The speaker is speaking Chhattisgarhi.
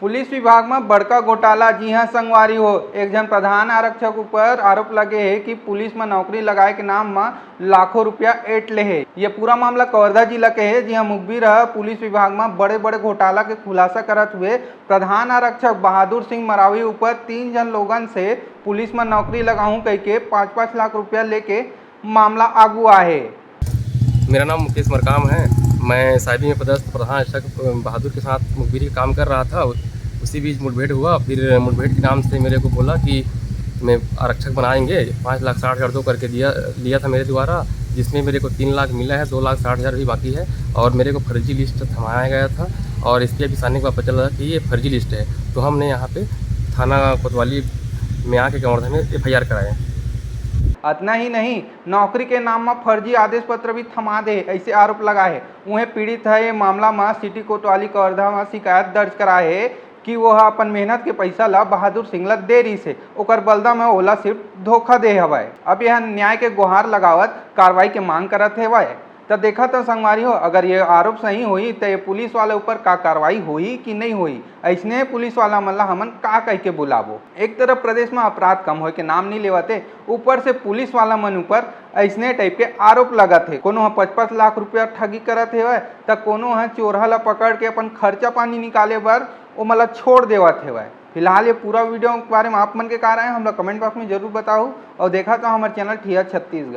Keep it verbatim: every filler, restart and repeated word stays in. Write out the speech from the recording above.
पुलिस विभाग म बड़का घोटाला। जी हां संगवारी हो, एक झन प्रधान आरक्षक ऊपर आरोप लगे हे कि पुलिस म नौकरी लगाए के नाम म लाखों रुपया ऐंठ ले हे। ये पूरा मामला कवर्धा जिला के हे, जिहां मुखबिर ह पुलिस विभाग म बड़े-बड़े घोटाला के खुलासा करत हुए प्रधान आरक्षक बहादुर सिंह मरावी ऊपर तीन झन लोगन से पुलिस म नौकरी लगाहूं कहिके पाँच पाँच लाख रुपया लेके मामला आगू आहे। मेरा नाम मुकेश मरकाम है। मैं साहिबी में पदस्थ प्रधान शिक्षक बहादुर के साथ मुखबिरी का काम कर रहा था। उसी बीच मुठभेड़ हुआ। फिर मुठभेड़ के नाम से मेरे को बोला कि मैं आरक्षक बनाएंगे, पाँच लाख साठ हज़ार दो करके दिया लिया था मेरे द्वारा, जिसमें मेरे को तीन लाख मिला है, दो लाख साठ हज़ार भी बाकी है। और मेरे को फर्जी लिस्ट थमाया गया था और इस पर अभी सामने को पता चला कि ये फर्जी लिस्ट है। तो हमने यहाँ पे थाना कोतवाली में आके कवर्धा में एफ आई आर कराए। अतना ही नहीं, नौकरी के नाम म फर्जी आदेश पत्र भी थमा दे, ऐसे आरोप लगा है। उहें पीड़ित ह ये मामला म सिटी कोतवाली कवर्धा म शिकायत दर्ज कराए हे कि वो ह अपन मेहनत के पैसा ल बहादुर सिंह ल दे रहिस हे, ओकर बदला म ओला सिर्फ धोखा दे हवय। अब यह न्याय के गुहार लगावत कार्रवाई के मांग करत हेवय। त देखत ह संगवारी हो, अगर ये आरोप सही होही त ये पुलिस वाले ऊपर का कार्रवाई होही कि नहीं होही? अइसने पुलिस वाला मन ला हमन का कह के बुलाबो? एक तरफ प्रदेश म अपराध कम होए के नाम नहीं लेवत हे, ऊपर से पुलिस वाला मन ऊपर अइसने टाइप के आरोप लगत हे। कोनो ह पच पच लाख रुपया ठगी करत हेवय, त कोनो ह चोरहा ला पकड़ के अपन खर्चा पानी निकाले बर ओमन ला छोड़ देवत हेवय। फिलहाल ये पूरा वीडियो के बारे में आप मन के का राय हे, हमला कमेंट बॉक्स में जरूर बताहू और देखत रहू हमर चैनल ठिया छत्तीसगढ़।